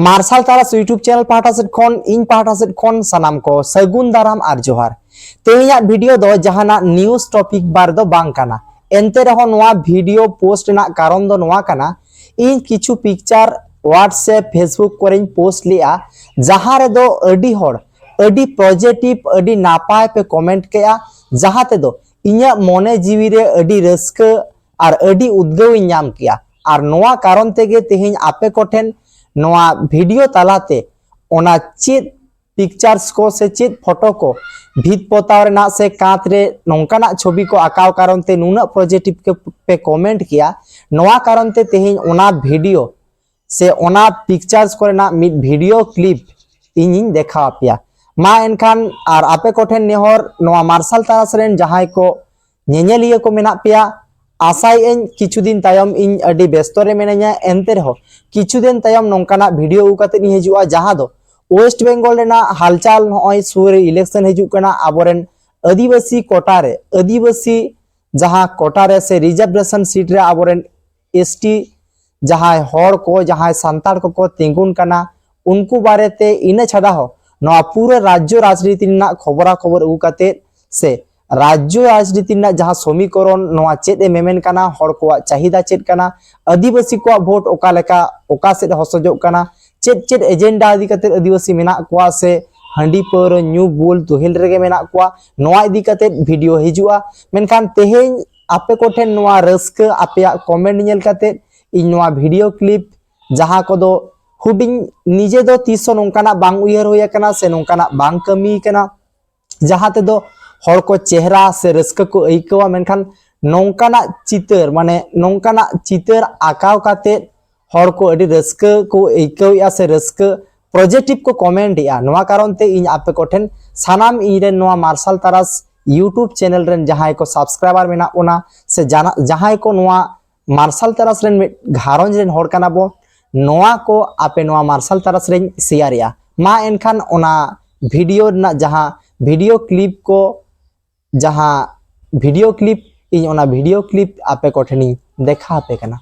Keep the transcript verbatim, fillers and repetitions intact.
ᱢᱟᱨᱥᱟᱞ ᱛᱟᱨᱟᱥ YouTube channel ᱯᱟᱦᱴᱟ ᱥᱮᱫ ᱠᱷᱚᱱ, ᱤᱧ ᱯᱟᱦᱴᱟ ᱥᱮᱫ ᱠᱷᱚᱱ ᱥᱟᱱᱟᱢ ᱠᱚ ᱥᱟᱹᱜᱩᱱ ᱫᱟᱨᱟᱢ ᱟᱨ ᱡᱚᱦᱟᱨ᱾ ᱛᱮᱦᱮᱧᱟᱜ video ᱫᱚ ᱡᱟᱦᱟᱱᱟᱜ news topic ᱵᱟᱨ ᱫᱚ ᱵᱟᱝ ᱠᱟᱱᱟ, ᱮᱱᱛᱮ ᱨᱮᱦᱚᱸ ᱱᱚᱣᱟ video post ᱨᱮᱱᱟᱜ ᱠᱟᱨᱚᱱ ᱫᱚ ᱱᱚᱣᱟ ᱠᱟᱱᱟ, ᱤᱧ ᱠᱤᱪᱷᱩ picture WhatsApp, Facebook ᱠᱚᱨᱮᱧ post ᱞᱮᱜᱼᱟ, ᱡᱟᱦᱟᱸ ᱨᱮᱫᱚ ᱟᱹᱰᱤ ᱦᱚᱲ ᱟᱹᱰᱤ positive, ᱟᱹᱰᱤ ᱱᱟᱯᱟᱭ ᱯᱮ comment ᱠᱮᱜᱼᱟ, ᱡᱟᱦᱟᱸ ᱛᱮᱫᱚ ᱤᱧᱟᱹᱜ ᱢᱚᱱᱮ ᱡᱤᱣᱤ ᱨᱮ ᱟᱹᱰᱤ ᱨᱟᱹᱥᱠᱟᱹ ᱟᱨ ᱟᱹᱰᱤ ᱩᱫᱽᱜᱟᱹᱣ ᱤᱧ ᱧᱟᱢ ᱠᱮᱜᱼᱟ᱾ ᱟᱨ ᱱᱚᱣᱟ ᱠᱟᱨᱚᱱ ᱛᱮᱜᱮ ᱛᱮᱦᱮᱧ ᱟᱯᱮ ᱠᱚᱴᱷᱮᱱ ᱱᱚᱣᱟ video ᱛᱟᱞᱟᱛᱮ ᱚᱱᱟ ᱪᱮᱫ pictures ᱠᱚ ᱥᱮ ᱪᱮᱫ photo ᱠᱚ ᱵᱷᱤᱛ ᱯᱚᱛᱟᱣ ᱨᱮᱱᱟᱜ ᱥᱮ ᱠᱟᱸᱛ ᱨᱮ ᱱᱚᱝᱠᱟᱱᱟᱜ ᱪᱷᱚᱵᱤ ᱠᱚ ᱟᱸᱠᱟᱣ ᱠᱟᱨᱚᱱ ᱛᱮ ᱱᱩᱱᱟᱹᱜ positive ᱠᱚ ᱯᱮ comment ᱠᱮᱜᱼᱟ, ᱱᱚᱣᱟ ᱠᱟᱨᱚᱱ ᱛᱮ ᱛᱮᱦᱮᱧ ᱚᱱᱟ video ᱥᱮ ᱚᱱᱟ pictures ᱠᱚᱨᱮᱱᱟᱜ ᱢᱤᱫ video clip ᱤᱧᱤᱧ ᱫᱮᱠᱷᱟᱣ ᱟᱯᱮᱭᱟ᱾ ᱢᱟ ᱮᱱᱠᱷᱟᱱ ᱟᱨ ᱟᱯᱮ ᱠᱚᱴᱷᱮᱱ ᱱᱮᱦᱚᱨ, ᱱᱚᱣᱟ ᱢᱟᱨᱥᱟᱞ ᱛᱟᱨᱟᱥ ᱨᱮᱱ ᱡᱟᱦᱟᱸᱭ ᱠᱚ ᱧᱮᱧᱮᱞᱤᱭᱟᱹ ᱠᱚ ᱢᱮᱱᱟᱜ ᱯᱮᱭᱟ, ᱟᱥᱟᱭᱮᱫ ᱟᱹᱧ ᱠᱤᱪᱷᱩ ᱫᱤᱱ ᱛᱟᱭᱚᱢ ᱤᱧ ᱟᱹᱰᱤ ᱵᱮᱥᱛᱚ ᱨᱮ ᱢᱮᱱᱟᱹᱧᱟ, ᱮᱱᱛᱮ ᱨᱮᱦᱚᱸ ᱠᱤᱪᱷᱩ ᱫᱤᱱ ᱛᱟᱭᱚᱢ ᱱᱚᱝᱠᱟᱱᱟᱜ video ᱟᱹᱜᱩ ᱠᱟᱛᱮ ᱤᱧ ᱦᱤᱡᱩᱜᱼᱟ, ᱡᱟᱦᱟᱸ ᱫᱚ West Bengal ᱨᱮᱱᱟᱜ ᱦᱟᱞᱪᱟᱞ, ᱱᱚᱜᱼᱚᱭ ᱥᱩᱨ ᱨᱮ election ᱦᱤᱡᱩᱜ ᱠᱟᱱᱟ, ᱟᱵᱚᱨᱮᱱ ᱟᱹᱫᱤᱵᱟᱹᱥᱤ quota ᱨᱮ, ᱟᱹᱫᱤᱵᱟᱹᱥᱤ ᱡᱟᱦᱟᱸ quota ᱨᱮ ᱥᱮ reservation seat ᱨᱮ ᱟᱵᱚᱨᱮᱱ ST ᱡᱟᱦᱟᱸᱭ ᱦᱚᱲ ᱠᱚ, ᱡᱟᱦᱟᱸᱭ ᱥᱟᱱᱛᱟᱲ ᱠᱚᱠᱚ ᱛᱤᱸᱜᱩᱱ ᱠᱟᱱᱟ, ᱩᱱᱠᱩ ᱵᱟᱨᱮᱛᱮ ᱤᱱᱟᱹ ᱪᱷᱟᱰᱟ ᱦᱚᱸ ᱱᱚᱣᱟ ᱯᱩᱨᱟᱹ ᱨᱟᱡᱽᱡᱚ ᱨᱟᱡᱽᱱᱤᱛᱤ ᱨᱮᱱᱟᱜ ᱠᱷᱚᱵᱚᱨᱟ ᱠᱷᱚᱵᱚᱨ ᱟᱹᱜᱩ ᱠᱟᱛᱮ ᱥᱮ ᱨᱟᱡᱽᱡᱚ ᱨᱟᱡᱽᱱᱤᱛᱤ ᱨᱮᱱᱟᱜ ᱡᱟᱦᱟᱸ ᱥᱚᱢᱤᱠᱚᱨᱚᱱ, ᱱᱚᱣᱟ ᱪᱮᱫ ᱮ ᱢᱮᱢᱮᱱ ᱠᱟᱱᱟ, ᱦᱚᱲ ᱠᱚᱣᱟᱜ ᱪᱟᱦᱤᱫᱟ ᱪᱮᱫ ᱠᱟᱱᱟ, ᱟᱹᱫᱤᱵᱟᱹᱥᱤ ᱠᱚᱣᱟᱜ vote ᱚᱠᱟ ᱞᱮᱠᱟ, ᱚᱠᱟ ᱥᱮᱫ ᱦᱚᱥᱚᱡᱚᱜ ᱠᱟᱱᱟ, ᱪᱮᱫ ᱪᱮᱫ agenda ᱤᱫᱤ ᱠᱟᱛᱮ ᱟᱹᱫᱤᱵᱟᱹᱥᱤ ᱢᱮᱱᱟᱜ ᱠᱚᱣᱟ ᱥᱮ ᱦᱟᱺᱰᱤ ᱯᱟᱹᱣᱨᱟᱹ ᱧᱩ ᱵᱩᱞ ᱛᱩᱦᱤᱞ ᱨᱮᱜᱮ ᱢᱮᱱᱟᱜ ᱠᱚᱣᱟ, ᱱᱚᱣᱟ ᱤᱫᱤ ᱠᱟᱛᱮ video ᱦᱤᱡᱩᱜᱼᱟ᱾ ᱢᱮᱱᱠᱷᱟᱱ ᱛᱮᱦᱮᱧ ᱟᱯᱮ ᱠᱚᱴᱷᱮᱱ ᱱᱚᱣᱟ ᱨᱟᱹᱥᱠᱟᱹ ᱟᱯᱮᱭᱟᱜ comment ᱧᱮᱞ ᱠᱟᱛᱮ ᱤᱧ ᱱᱚᱣᱟ video clip, ᱡᱟᱦᱟᱸ ᱠᱚᱫᱚ ᱦᱩᱰᱤᱧ, ᱱᱤᱡᱮ ᱫᱚ ᱛᱤᱥ ᱦᱚᱸ ᱱᱚᱝᱠᱟᱱᱟᱜ ᱵᱟᱝ ᱩᱭᱦᱟᱹᱨ ᱦᱩᱭ ᱟᱠᱟᱱᱟ ᱥᱮ ᱱᱚᱝᱠᱟᱱᱟᱜ ᱵᱟᱝ ᱠᱟᱹᱢᱤ ᱠᱟᱱᱟ, ᱡᱟᱦᱟᱸ ᱛᱮᱫᱚ ᱦᱚᱲ ᱠᱚ ᱪᱮᱦᱨᱟ ᱥᱮ ᱨᱟᱹᱥᱠᱟᱹ ᱠᱚ ᱟᱹᱭᱠᱟᱹᱣᱟ, ᱢᱮᱱᱠᱷᱟᱱ ᱱᱚᱝᱠᱟᱱᱟᱜ ᱪᱤᱛᱟᱹᱨ, ᱢᱟᱱᱮ ᱱᱚᱝᱠᱟᱱᱟᱜ ᱪᱤᱛᱟᱹᱨ ᱟᱸᱠᱟᱣ ᱠᱟᱛᱮ ᱦᱚᱲ ᱠᱚ ᱟᱹᱰᱤ ᱨᱟᱹᱥᱠᱟᱹ ᱠᱚ ᱟᱹᱭᱠᱟᱹᱣᱮᱫᱼᱟ ᱥᱮ ᱨᱟᱹᱥᱠᱟᱹ positive ᱠᱚ comment ᱮᱫᱼᱟ᱾ ᱱᱚᱣᱟ ᱠᱟᱨᱚᱱ ᱛᱮ ᱤᱧ ᱟᱯᱮ ᱠᱚᱴᱷᱮᱱ ᱥᱟᱱᱟᱢ ᱤᱧ ᱨᱮᱱ ᱱᱚᱣᱟ ᱢᱟᱨᱥᱟᱞ ᱛᱟᱨᱟᱥ YouTube channel ᱨᱮᱱ ᱡᱟᱦᱟᱸᱭ ᱠᱚ subscriber ᱢᱮᱱᱟᱜ ᱵᱚᱱᱟ ᱥᱮ ᱡᱟᱱᱟ-, ᱡᱟᱦᱟᱸᱭ ᱠᱚ ᱱᱚᱣᱟ ᱢᱟᱨᱥᱟᱞ ᱛᱟᱨᱟᱥ ᱨᱮᱱ ᱢᱤᱫ ᱜᱷᱟᱨᱚᱸᱡᱽ ᱨᱮᱱ ᱦᱚᱲ ᱠᱟᱱᱟ ᱵᱚ, ᱱᱚᱣᱟ ᱠᱚ ᱟᱯᱮ ᱱᱚᱣᱟ ᱢᱟᱨᱥᱟᱞ ᱛᱟᱨᱟᱥ ᱨᱮᱧ share ᱮᱜᱼᱟ᱾ ᱢᱟ ᱮᱱᱠᱷᱟᱱ ᱚᱱᱟ video ᱨᱮᱱᱟᱜ ᱡᱟᱦᱟᱸ video clip ᱠᱚ, ᱡᱟᱦᱟᱸ video clip, ᱤᱧ ᱚᱱᱟ video clip ᱟᱯᱮ ᱠᱚᱴᱷᱮᱱᱤᱧ ᱫᱮᱠᱷᱟᱣ ᱟᱯᱮ ᱠᱟᱱᱟ᱾